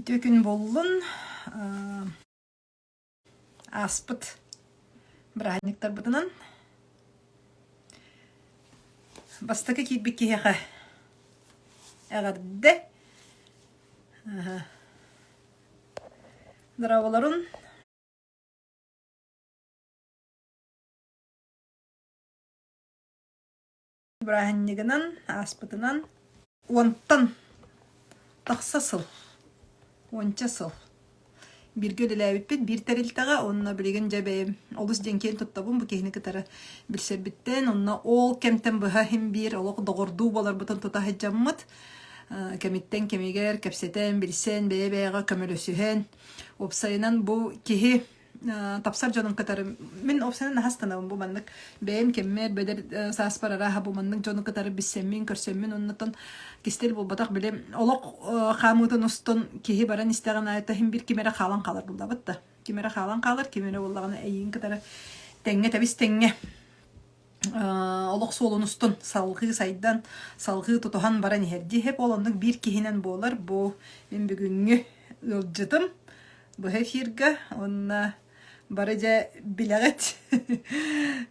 Үтүө күн буоллун. Ааспыт бырааһынньыктарбытынан бастакы киирбит киһиэхэ эҕэрдэ. Дорооболорун. Бырааһынньыгынан, ааспытынан уонтан тахса сыл, уонча сыл бииргэ үлэлээбиппит биир тэрилтэҕэ уонна билигин дьэ бэйэм олус диэн киэн туттабын бу киһини кытары билсэрбиттэн уонна ол кэмтэн быһа иһин биир олох доҕордуу буоларбытын тута сылдьаммыт кэмиттэн кэмигэр кэпсэтэн, билсэн, бэйэ-бэйэҕэ көмөлөсүһэн уопсайынан бу киһи тапсар дьонун кытары мин опсанан наһаа станабын бу маннык бэйэм кэммэр бэдэр сааспар арааһа бу маннык дьону кытары билсэммин көрсөммүн оннотон кистэл буолбатах били олох хаамыытын устун киһи баран истэҕин аайы иһин бир ким эрэ хаалан хаалар буллабыт да ким эрэ хаалан хаалар ким эрэ буоллаҕына эйиин кытары тэҥҥэ тэбис тэҥҥэ олох суолун устун салҕыы сайдан салҕыы тутуһан баран иһэр дии хэп ол оннук биир киһинэн буолар бу мин бүгүҥҥү ыалдьытым быһа эфирга уонна бары дьэ билэҕит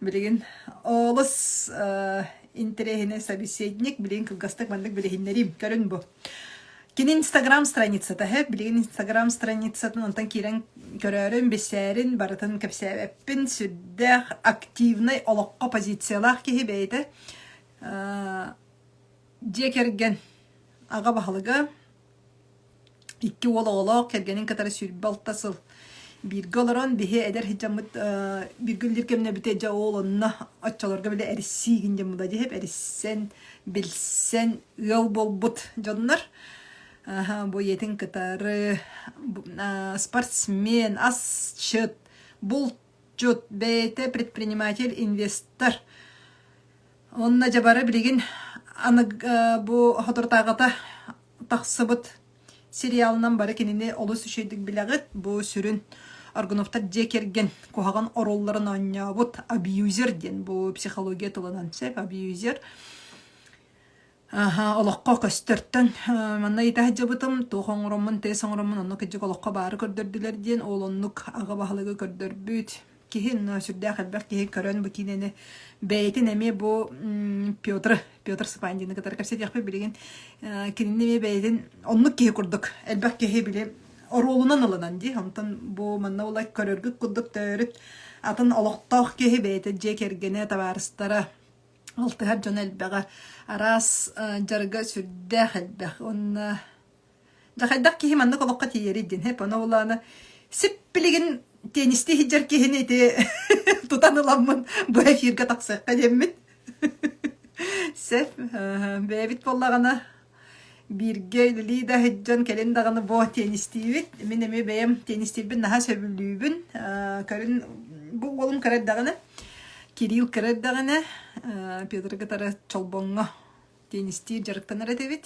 билигин олус интэриэһинэй собеседник билигин кылгастык маннык билиһиннэриим көрүн бу кини инстаграм страницата һэ билигин инстаграм страницатын онтон киирэн көрөөрүн билсээрин барытын кэпсээбэппин сүрдээх активнай олоххо позициялаах киһи бэйэтэ дьиэ кэргэн аҕа баһылыга Икки уол оҕолоох, кэргэнин кытары 26 сыл бииргэ олорон, биһи эдэр сылдьаммыт бииргэ үлэлиир кэмнэбитэ дьэ ол онно оччолорго били эрийсиигин диэн була диэһэп эрийсэн, билсэн ыал буолбут дьоннор. Бу ийэтин кытары спортсмен, асчыт, булчут, бэйэтэ предприниматель, инвестор. Онно дьэ бары билигин аны бу соторутааҕыта тахсыбыт сериалынан бары кинини олус үчүгэйдик билэҕит. Бу сүрүн Аргуновтар дьиэ кэргэн куһаҕан оруолларын оонньообут абьюзер диэн бу психология тылынан сөп абьюзер. Аха, олоххо көстөртөн манна ыйыта сылдьыбытым, туох оҥороммун, тыас оҥороммун онно кырдьык олоххо баары көрдөрдүлэр диэн ол оннук аҕа баһылыгы көрдөрбүт киһи сүрдээх элбэх киһи көрөн бу киинэни бэйэтин эмиэ бу Петр Петр Сапандины кытары кэпсэтиэхпит билигин кинини эмиэ бэйэтин оннук киһи курдук элбэх киһи били оруолунан ылынан дии онтон бу манна була көрөргүт курдук төрүт атын олохтоох киһи бэйэтэ дьиэ кэргэнэ табаарыстара алтыһар дьон элбэҕэ араас дьарыга сүрдээх элбэх уонна Дьэ хайдах киһи маннык олоххо тиийэрий диэн һэп ону улаана сип-билигин теннистии сылдьар киһини ити тутан ыламмын бу эфиргэ тахсыахха диэммин. Сөп бэйэбит буоллаҕына бииргэ үлэлии да сылдьан кэлин даҕаны бу теннистиибит. Мин эмиэ бэйэм теннистиирбин наһаа сөбүлүүбүн. Көрүн бу уолум кыра эрдэҕинэ Кирилл кыра эрдэҕинэ Петры кытары Чолбоҥҥо теннистиир дьарыктанар этибит.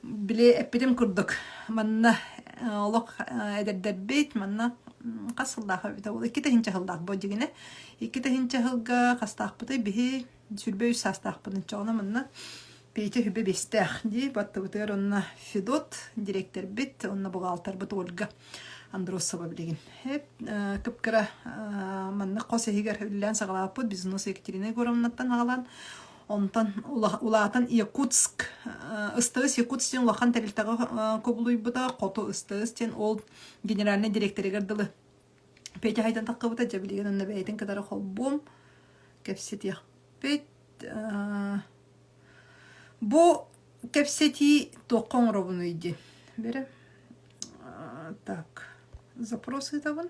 Били эппитим курдук, манна олох эдэрдэрбит, манна хас сыллаах эбитэ буолла, 2 тыһыынча сыллаах буо дьигинэ. 2 тыһыынча сылга хастаахпытый биһи 23 саастаахпын оччоҕуна манна Петя сүрбэ биэстээх дии баттыбытыгар онно Федот дириэктэрбит уонна буҕаалтарбыт Ольга Андросова билигин. Кып-кыра маннык хос иһигэр үлэлээн саҕалаабыппыт бизнес Екатерина Егоровнаттан аҕалан Онтон улаатан Якутск СТС Якутск диэн улахан тэрилтэҕэ кубулуйбута, Хоту СТС диэн ол генеральнай дириэктэригэр дылы Петя хайдан таххыбыта, дьэ билигин онно бэйэтин кытары холбуом, кэпсэтиэхпит. Бу кэпсэтии туохха оҥоробунуй диэн. Бэрэ. Так, запрос ыытабын.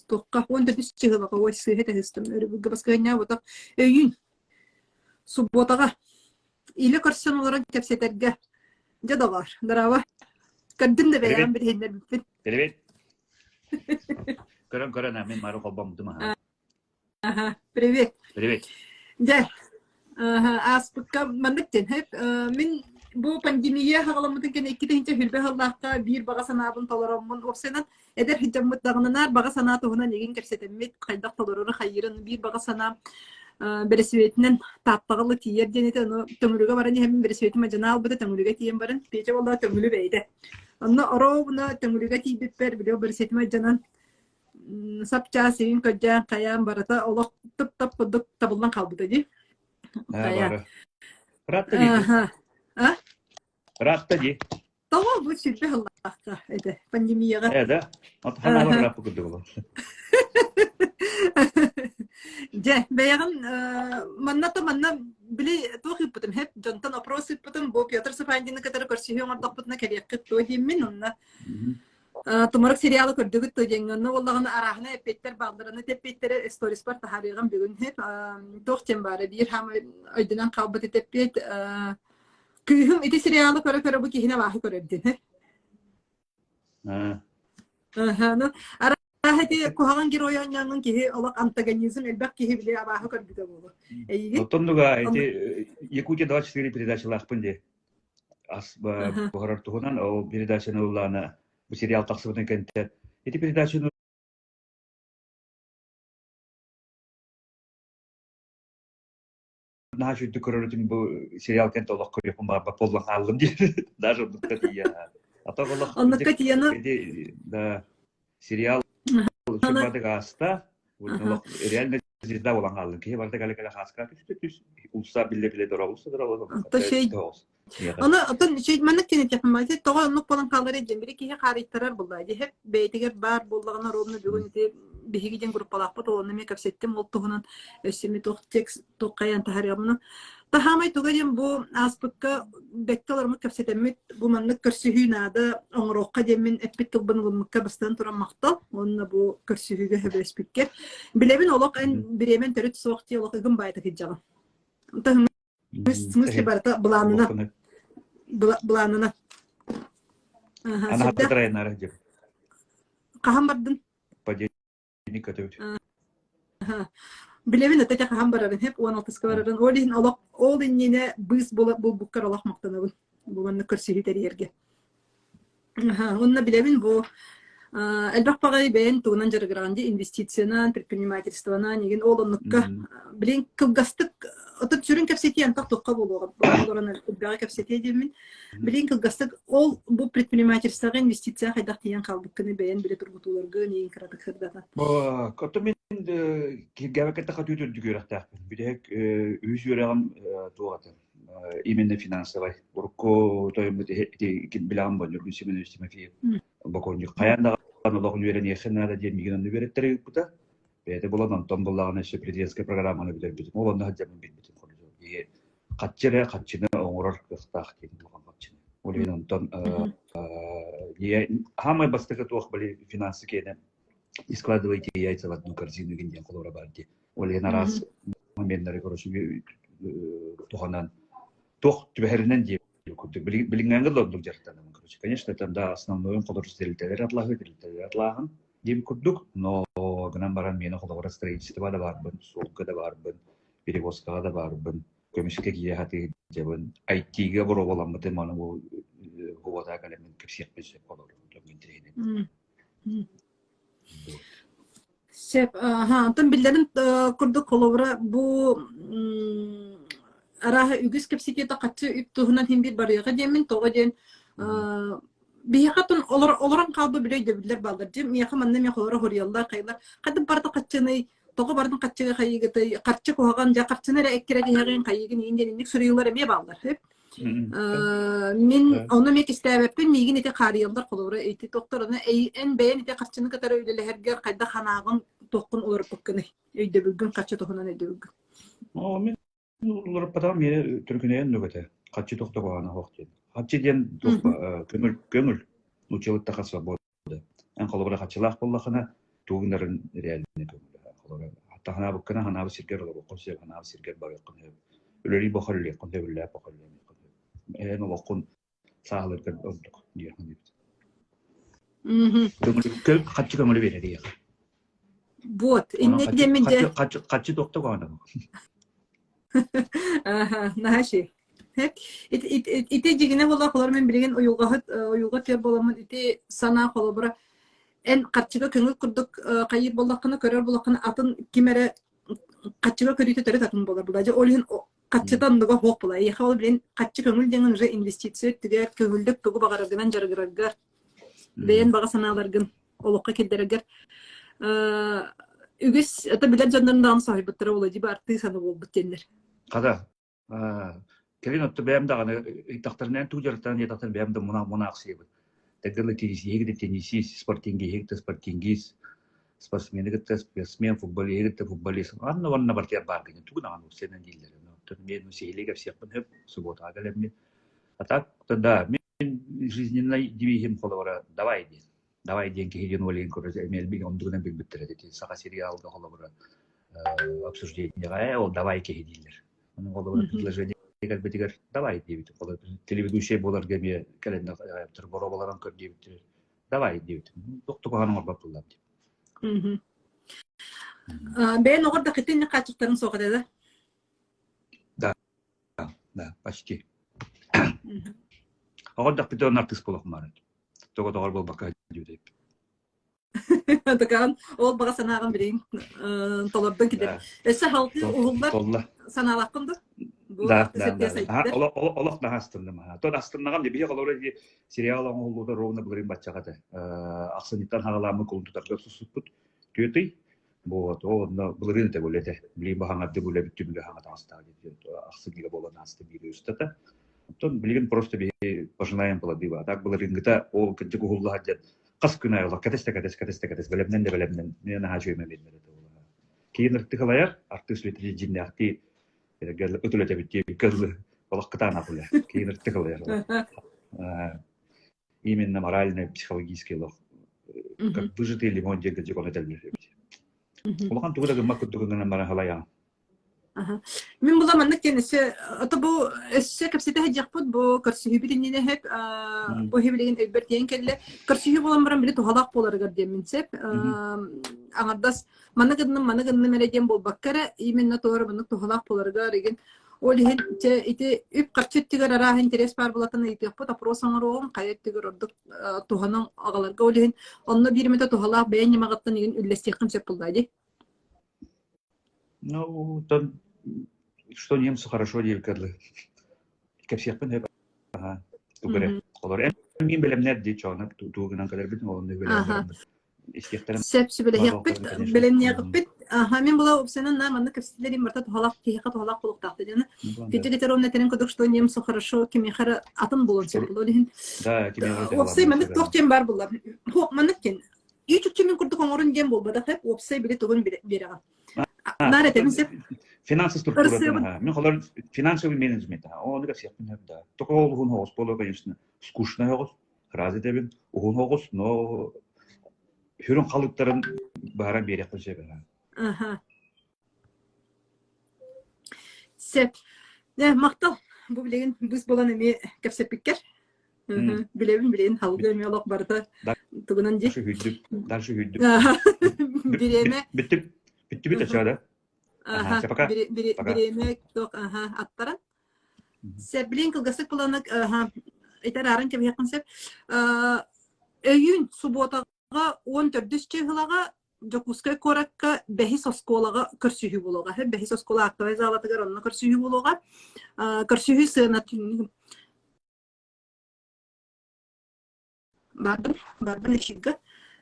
Туохха 14 чыһылаҕа ой сыыһа тэһистим өрөбүлгэ баскыһынньаабытах өйүүн субботаҕа илэ көрсөн олорон кэпсэтэргэ дьэ доҕоор здорово көрдүн да бэйэҕин Привет. билиһиннэрбиппин Привет. Көрөн көрөн мин мары холбоммутум аха. Аха, привет. Привет. Дьэ, ааспыкка маннык диэн, мин Бу пандемия хаҕаламмытын кэннэ 2020 сыллаахха биир баҕа санаабын толороммун, уопсайынан эдэр сылдьаммыт даҕананаар баҕа санаа туһунан игин кэпсэтэммит, хайдах толорору хайыырын биир баҕа санаам бэрэсүбүөтүнэн Тааттаҕа тиийэр диэн этэ, ону Төҥүлүгэ баран иһэммин бэрэсүбүөтүм адьана албыта Төҥүлүгэ тиийэн баран, Петя буоллаҕа Төҥүлү бэйэтэ. Онно оруобуна Төҥүлүгэ тиийбиппэр били бэрэсүбүөтүм адьанан сапчаас игин көрдөөн хайаан барыта олох тып-тап курдук табыллан хаалбыта дии. Хайа. Ыраатта дии. А? Ыраатта дии. Тоҕо бу сирбэ сыллаахха этэ пандемияҕа. Э да. Отханаабар ырааппы курдук олор. Дьэ, бэйэҕин манна то манна били туох ыыппытым хэп дьонтон опрос ыыппытым бу Петр Сафандины кытары көрсүһүү оҥордохпутуна кэлиэххит туо диэммин онно Тумарык сериалы көрдүгүт дуо диэҥҥэ онно буоллаҕына арааһынай эппиэттэр баалларына эппиэттэрэ сториспар таһаарыаҕым бүгүн туох диэн баара биир хаамай өйдөнөн хаалбыт ити эппиэт кыыһым ити сериалы көрө-көрө бу киһини абааһы көрөр диэн ну арааһа ити куһаҕан герой оонньооҥҥун киһи олох антагонизм элбэх киһи били абааһы көрбүтэ буолуо эйигин Оттоннуга ити Якутия 24 передачалаахпын дии ас буһарар туһунан ол передачаны ыллаана бу сериал тахсыбытын кэнниттэн ити передачаны наһаа үчүгдүк көрөр этим бу сериал кэнтэ олох көрүөхпүн баҕарбат буоллан хааллым диир даже оннукка тиийэ а то олох оннукка тиийэ да сериал үчүгэй ааста олох реально звезда буолан хааллым киһи барыта кэлэ-кэлэ хааска түстэ түс улса биллэ-биллэ дороо улса дороо Ону оттон үчүгэй маннык диэн этиэхпин баҕарабын. Тоҕо оннук буолан хааларый диэн били киһи хаарыйтарар буоллаҕа дии. Һэп бэйэтигэр баар буоллаҕына ровно бүгүн ити биһиги диэн группалаахпыт ол онно эмиэ кэпсэттим ол туһунан өссө эмиэ туох текст туох хайаан таһаарыамна. Таһаамай туга диэн бу ааспыкка бэккэ олороммут кэпсэтэммит бу маннык көрсүһүү наада оҥоруохха диэммин эппит тылбын ылыммыкка бастаан туран махтал уонна бу көрсүһүүгэ сөбүлэспиккэ. Билэбин олох эн бириэмэн төрүт суох дии олох ыгым баайта кыдьаҕын. В смысле барыта былаанына. Былаанына. Хаһан бардын? Понедельник көтөбүт. Билэбин өтө хаһан барарын хеп 16-ка барарын. Ол иһин олох ол иннинэ быыс булбуккар олох махтанабын. Бу манна көрсүһүү тэрийэргэ. Уонна билэбин бу элбэх баҕайы бэйэн тугунан дьарыгыраҕын дии инвестициянан, предпринимательствонан игин ол оннукка билин кылгастык отут сүрүн кэпсэтии антах туохха буолуоҕа олорон элбэҕи кэпсэтиэ диэммин билин кылгастык ол бу предпринимательствоҕа инвестиция хайдах тиийэн хаалбыккыны бэйэн билэ тургутууларгын иин кыратык сырдатан. Оттон мин киргээбэккэ тахатыы үрдүк үөрэхтээхпин. Бүтэһик үһүс үөрэҕим туох этэ именно финансовай. Урукку тойоммут ити билэҕин бо Ньургун Семенович Тимофеев бокуонньук хайаан даҕаны олоҕун үөрэниэххэ наада диэн миигин онно үөрэттэрэ ыыппыта. Бэйэтэ булан онтон буллаҕына өссө президентскэй программаны бүтэрбитим. Ол онно сылдьаммын билбитим киһи хаччы эрэ хаччыны оҥорор кыахтаах диэн улахан хаччыны. Ол иһин онтон хаамай бастакы туох били финансы киэнэ не складывайте яйца в одну корзину диэн холобура баар дии. Ол иһин араас моменнары короче туһанан туох түбэһэринэн диye курдук билиҥҥээҥҥэ да ордук дьарыктанабын короче конечно там да основнойун холобур тэрилтэлэр атлаһыы тэрилтэлэр атлааһын диэн курдук но гынан баран миэнэ холобура строительство да баарбын суолга да баарбын перевозкаҕа да баарбын көмүскэ киирэ сатыы дьабын IT-га боруобаламмытым аны бу хуботаа кэлэммин кэпсиэхпин сөп холобур интэриэһинэй Сөп. Аха, онтон биллэрин курдук холобура бу арааһа үгүс кэпсэтиитэ хаччы үп туһунан иһин биир барыаҕа диэммин тоҕо диэн биһиэхэ оттон олорон хаалбыт били өйдөбүллэр бааллар дьэ миэхэ манна эмиэ холоро хоруйаллар хайалар хайдах барыта хаччыный тоҕо барытын хаччыга хайыыгытай харчы куһаҕан дьэ харчыны эрэ эккирэ тиһэҕин хайыыгын иин диэн инник суруйуулар эмиэ бааллар Мин ону эмиэ кистээбэппин, миигин ити хаарыйаллар холобура ити тохтор ону эн бэйэн ити харчыны кытары үлэлэһэргэр хайдах санааҕын туоххун уларыппыккыный? Өйдөбүлгүн харчы туһунан өйдөбүлгүн. Оо, мин уларыппатаҕым миэнэ түргүнэйэн оннук этэ. Харчы туох да куһаҕана суох диэн. Харчы диэн туох көҥүл көҥүл нууччалыыттан свобода. Эн холобура хаччылаах буоллаххына, тугу гынарын реально көҥүлэ. Холобура, хатта ханаабыккына ханаабыт сиргэр олоруоххун сөп, ханаабыт сиргэр барыаххын сөп. Үлэлии бохор үлэлиэххин сөп, үлэлээт бохор үлэлиэххин сөп. Эн олоххун сааһылыыргар ордук диэххин эбит. Көҥүл хаччы көҥүлү биэрэр эйиэхэ. Вот, Онон инньэ хаччы диэммин дьэ хаччы хаччы хаччы туохта куһаҕана Аха, наһаа үчүгэй. Ити дьигинэ буолла холобур мен билигин уйулҕаһыт уйулҕа тиэр буоламмын ити санаа холобура эн харчыга көҥүл курдук хайыыр буоллаххына көрөр буоллаххына атын ким эрэ харчыга көрүүтэ төрүт атын буолар була. Дьэ ол иһин харчыта оннуга суох була. Эйиэхэ ол билин харчы көҥүл диэн уже инвестиция өттүгэр көҥүллүк тугу баҕараргынан дьарыгыраргар бэйэн баҕа санааларгын олоххо киллэрэргэр үгүс это билэр дьоннорун даҕаны соһуйбуттара буолуо дии артыыс аны буолбут диэннэр. Хата кэлин отто бэйэм даҕаны ыйдахтарынан туу дьарыктанан диэтэхтэрин бэйэм да мунаахсыйабын. Тэгдэл теннисиһи кытта теннисист, спортингиһи кытта спортингист, спортсмены кытта спортсмен, футболиһы кытта футболист. Анна уонна бартыйар баар гынньа тугу даҕаны уксенан дииллэр. Оттон мен сиһилии кэпсиэхпин сөп, субуотаҕа кэлэммин. А так, да, мин жизненный девизим холобура давай диэн. Давай диэн киһи диэн уолуйан көрөр эмиэ элбик оннугунан билбиттэр этэ. Саха сериалга холобура обсуждениеҕа ээ ол давай киһи дииллэр. Ону холобура предложение кэлбитигэр давай диэбит. Холобура телеведущий буоларга эмиэ кэлэннэр боруобаланан көр диэбиттэр. Давай диэбит. Туох да куһаҕан оҥорбот буоллар диэн. Бэйэн оҕор да хитин хааччахтарын суох этэ да? Да, да, почти. Оҕор да хитин артыыс буолуохмаар. Тоҕо тоҕор буолбакка диэбит. Такаан ол баҕа санааҕын билигин толордон кидер. Өссө халты уһуллар санаалааххын да? Да, да, да. Олох наһаа астынным. Тон астыннаҕым дии биһиги холобура дии сериал оҥоһуллуута ровно былырыын баччаҕа этэ. Ахсынньыттан хаҕалааммыт кулун тутарга сусуппут түөрт ый. Вот, ол онно былырыын этэ буолла этэ. Билигин баһаҥарды булэбит түмүгэ хаҥа таҕыстаҕа диэн ахсынньыга буолан ааста биир устата. Оттон билигин просто биһи пожинаем плоды. А так былырыыҥҥыта ол кырдьык уһулла сылдьан хас күн аайы олох кэтэс да кэтэс, кэтэс да кэтэс, бэлэмнэн да бэлэмнэн, мин наһаа үчүгэй мэмиэннэр этэ буолла. Киин ыртыхалайар, артыыс үлэтэ дьиннээхтии ыт үлэтэбит диэбиккэ дылы олох кытаанах үлэ. Киин ыртыхалайар. Именно моральный, психологический олох как выжатый лимон диэн кырдьык ону этэллэр эбит. Улахан тугу да гыммат курдук гынан баран халайаҕын. Аха. Мин була маннык диэн өссө ото бу өссө кэпсэтэ сылдьыахпыт бу көрсүһүүбүт иннинэ сөп бу иһи билигин өйбөр тиийэн кэллэ. Көрсүһүү буолан баран били туһалаах буоларыгар диэммин сөп. Аҥардас маннык гынным, маннык гынным эрэ диэн буолбакка эрэ именно туора маннык туһалаах буоларыгар игин ол иһин чэ ити үп-харчы өттүгэр арааһа интерес баар буолатын ыйытыахпыт опрос оҥоруоҕум хайа өттүгэр ордук туһанан аҕаларга ол иһин онно биир эмэтэ туһалаах бэйэ ньымаҕыттан игин үллэстиэххин сөп буоллаа дии. Ну, там, что немцу хорошо диэбиккэ дылы. Кэпсиэхпин сөп аха тугу эрэ. Олор эн мин бэлэмнэр дии чоонок туу гынан кэлэрбит олонну бэлэмнэр истиэхтэрин Сөп сүбэлэһиэхпит, бэлэмниэхпит. Аха, мин була опсанан на маннык кэпсэтилэрим барыта туһалаах киһиэхэ туһалаах буолуохтаах диэн. Кырдьык этэр онно этэрин курдук, что немцу хорошо, кимиэхэ эрэ атын буолуон сөп буолуо иһин. Да, кимиэхэ Уопсай маннык туох диэн баар буолла. Маннык диэн Үүт-үкчү мин курдук оҥорун диэн буолбатах эп, уопсай били тугун биэрэҕин. Наар этэбин сөп. Финансы структуратын, мин холор финансовый менеджмент, ону кэпсиэхпин сөп да. Только ол уһун оҕус буолуо, конечно, скучный оҕус, сразу этэбин, уһун оҕус, но сүрүн халыктарын баара биэриэхпин сөп. Аха. Сөп. Э, махтал. Бу билигин быыс буолан эмиэ кэпсэппиккэр. Билэбин билигин халга эмиэ олох барыта тугунан дии. Дальше хүйтүп, дальше хүйтүп. Бириэмэ. Бүттүп, бүттүбүт ачаа да. Аха, бириэмэ туох аха аттаран. Сөп, билигин кылгастык быланык аха итэр ааран кэбиһиэххин сөп. Өйүүн субуотаҕа 14 чыыһылаҕа Дьокуускай куоракка бэһис оскуолаҕа көрсүһүү буолуоҕа. Бэһис оскуола актовай залатыгар онно көрсүһүү буолуоҕа. Көрсүһүү сыана бардым, бардым эфирга.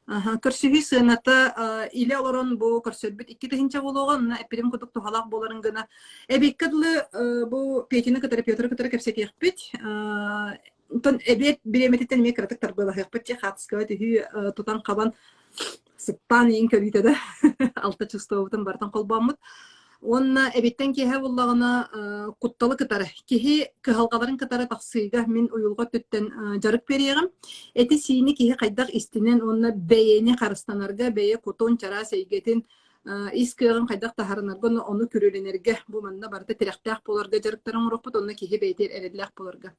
Көрсүһүү сыаната илэ олорон бу көрсөрбүт 2000 буолуоҕа, онно эппитим курдук туһалаах буоларын гына. Эбиэккэ дылы бу Петяны кытары, Петры кытары кэпсэтиэхпит. Онтон эбиэт бириэмэтиттэн эмиэ кыратык тарбыалаһыахпыт дии, хаартыскаҕа түһүү тутан-хабан сыппаан иин көрүүтэ да алта чувствобутун барытын холбооммут. Уонна эбиттэн киэһэ буллаҕына кутталы кытары, киһи кыһалҕаларын кытары тахсыыга мин уйулҕа өттүттэн дьарык биэриэҕим. Эти-сиини киһи хайдах истинэн уонна бэйэни харыстанарга, бэйэ кутун, чараас эйгэтин ис кыаҕын хайдах таһаарынарга, ону, ону күрүөлэнэргэ, бу манна барыта тирэхтээх буоларга дьарыктарын оҥоруохпут, онно киһи бэйэтигэр эрэллээх буоларга.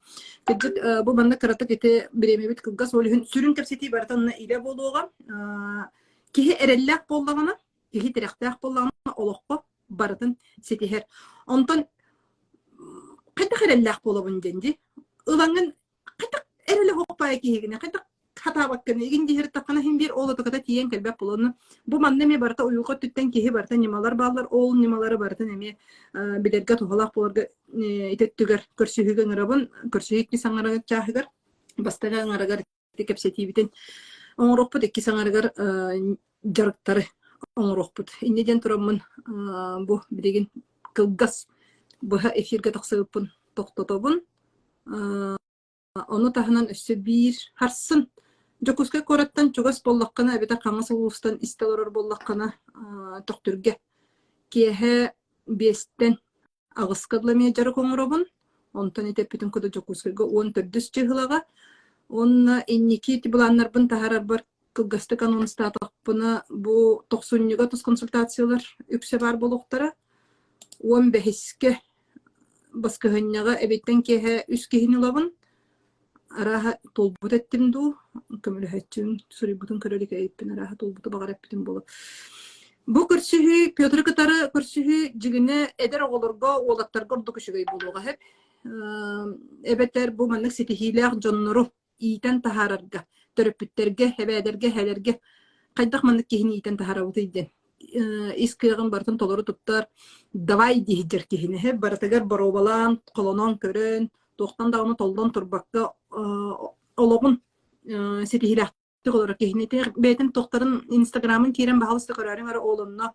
Кырдьык, бу манна кыратык ити бириэмэбит кылгас, ол иһин сүрүн кэпсэтии барыта онно илэ буолуоҕа. Киһи эрэллээх буоллаҕына, киһи тирэхтээх буоллаҕына олоххо барытын ситиһэр. Онтон. Хайдах эрэллээх буолабын диэн дии. Ылаҥҥын хайдах эрэлэ суох киһигинэ, хайдах хатаабаккын игин диһиртаххына иһин биир ол отоката тиийэн кэлбэт буолуону. Бу манна эмиэ барыта уйулҕа өттүттэн киһи барыта ньымалар бааллар, ол ньымалары барытын эмиэ билэргэ туһалаах буоларга ити өттүгэр көрсүһүүгэ ыҥырабын. Көрсүһүү иккис аҥара чааһыгар, бастакы аҥарыгар кэпсэтиибитин оҥоруохпут, иккис аҥарыгар дьарыктары оҥоруохпут. Инньэ диэн тураммын бу билигин кылгас быһа эфиргэ тахсыбыппын тохтотобун. Ону таһынан өссө биир харсын Дьокуускай куораттан чугас буоллаххына эбэтэр хаҥас улуустан истэ олорор буоллаххына Төхтүргэ киэһэ биэстэн аҕыска дылы эмиэ дьарык оҥоробун. Онтон ити эппитим курдук Дьокуускайга 14 чыһылаҕа. Уонна инники ити былааннарбын таһаарарбар кылгастык анонстаатахпына, бу тохсунньуга тус консультациялар үксэ баар буолуохтара. 15-кэ баскыһынньаҕа эбиттэн киэһэ үс киһини ылабын. Арааһа туолбут эттим дуу, көмөлөһөөччүм суруйбутун көрө илик эбиппин, арааһа туолбуту баҕар эппитим буолуо. Бу көрсүһүү Петры кытары көрсүһүү дьигинэ эдэр оҕолорго, уолаттарга ордук үчүгэй буолуоҕа сөп. Эбэтэр бу маннык ситиһиилээх дьоннору иитэн таһаарарга, төрөппүттэргэ, эбээлэргэ, эһэлэргэ хайдах маннык киһини иитэн таһаарабытый диэн ис кыаҕын барытын толору туттар, давай диэһидэр киһини барытыгар боруобалаан, холонон көрөн, туохтан даҕаны толлон турбакка олоҕун ситиһиилээхтик олорор киһини бэйэтин туохтарын инстаграмын киирэн баһаалыста көрөөрүҥ эрэ ол онно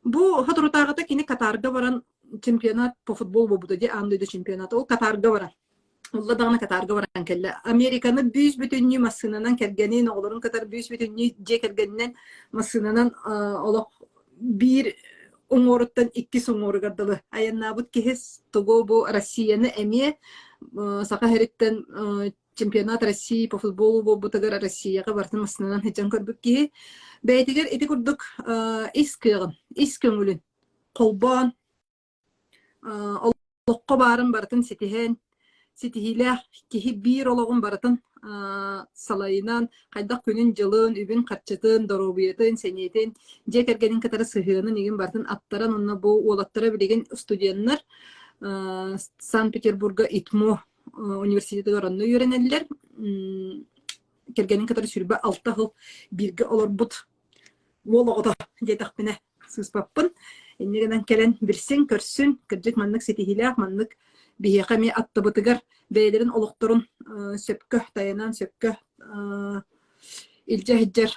бу соторутааҕыта кини Катарга баран чемпионат по футболу буолбута дии аан дойду чемпионата ол Катарга баран Улла даҕаны Катарга баран кэллэ. Американы бүүс бүтүннүү массыынанан кэргэнин, оҕолорун кытары бүүс бүтүннүү дьиэ кэргэнинэн массыынанан олох биир уҥуоруттан иккис уҥуоругар дылы айаннаабыт киһи тугу бу Россияны эмиэ Саха сириттэн чемпионат России по футболу буолбутугар Россияҕа барытын массыынанан сылдьан көрбүт киһи бэйэтигэр ити курдук ис кыаҕын, ис көҥүлүн холбоон Олоххо баарын барытын ситиһэн, ситиһиилээх киһи биир олоҕун барытын салайынан, хайдах күнүн-дьылын, үбүн-харчытын, доруобуйатын, сэниэтин, дьиэ кэргэнин кытары сыһыанын игин барытын аттаран уонна бу уолаттара билигин студеннар Санкт-Петербурга ИТМО университетыгар онно үөрэнэллэр. Кэргэнин кытары 26 сыл бииргэ олорбут уол оҕото диэтэхпинэ сыыспаппын. Инньэ гынан кэлэн билсиҥ, көрсүн, кырдьык маннык ситиһиилээх, маннык биһиэхэ эмиэ аттыбытыгар бэйэлэрин олохторун сөпкө тайанан, сөпкө илдьэ сылдьар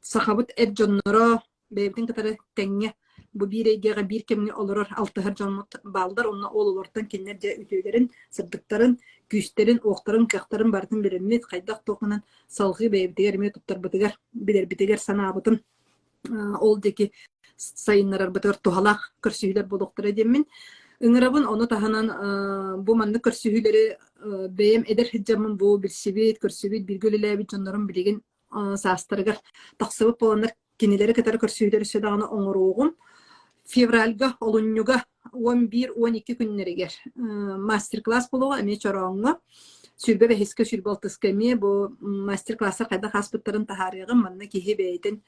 сахабыт эр дьонноро бэйэбитин кытары тэҥҥэ бу биир эйгэҕэ биир кэмҥэ олорор алтыһар дьоммут бааллар онно ол олортон кинилэр дьэ үтүөлэрин сырдыктарын күүстэрин уохтарын кыахтарын барытын билэммит хайдах туохунан салҕыы бэйэбитигэр эмиэ туттарбытыгар билэрбитигэр санаабытын ол диэки сайыннарарбытыгар туһалаах көрсүһүүлэр буолуохтара диэммин ыҥырабын ону таһынан бу маннык көрсүһүүлэри бэйэм эдэр сылдьаммын бу билсибит көрсүбүт бииргэ үлэлээбит дьоннорум билигин саастарыгар тахсыбыт буоланнар кинилэри кытары көрсүһүүлэр өссө даҕаны оҥоруоҕум. Февральга, олунньуга 11-12 күннэригэр мастер-класс буолуоҕа эмиэ Чорооҥҥо. 25-ка, 26-ка эмиэ бу мастер-класстар хайдах ааспыттарын таһаарыаҕым. Манна киһи бэйэтин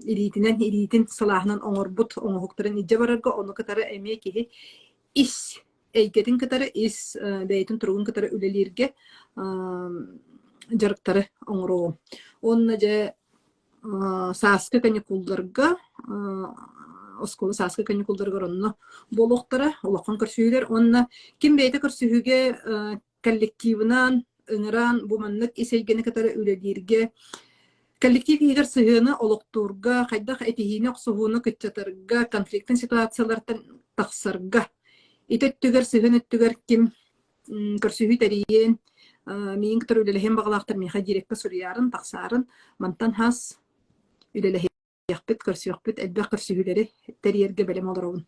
илиитинэн, илиитин сылааһынан оҥорбут оҥоһуктарын илдьэ барарга, ону кытары эмиэ киһи ис эйгэтин кытары, ис бэйэтин туругун кытары үлэлииргэ дьарыктары оҥоруоҕум. Уонна дьэ сааскы каникулларга оскуола сааскы каникулларыгар онно буолуохтара улахан көрсүһүүлэр уонна ким бэйэтэ көрсүһүүгэ коллективынан ыҥыран бу маннык ис эйгэни кытары үлэлииргэ коллектив иһигэр сыһыаны олохтуурга хайдах этиһиини охсуһууну кыччатарга конфликтын ситуациялартан тахсарга ити өттүгэр сыһыан өттүгэр ким көрсүһүү тэрийиэн миигин кытары үлэлэһиэн баҕалаахтар миэхэ директор суруйаарын тахсаарын мантан хас үлэлэһиэхпит көрсүөхпүт элбэх көрсүһүүлэри тэрийэргэ бэлэм олоробун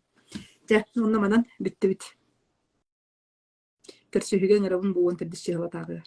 дьэ уонна манан бүттүбүт көрсүһүүгэ ыҥырабын бу уон төрдүс чыһылатааҕыгар.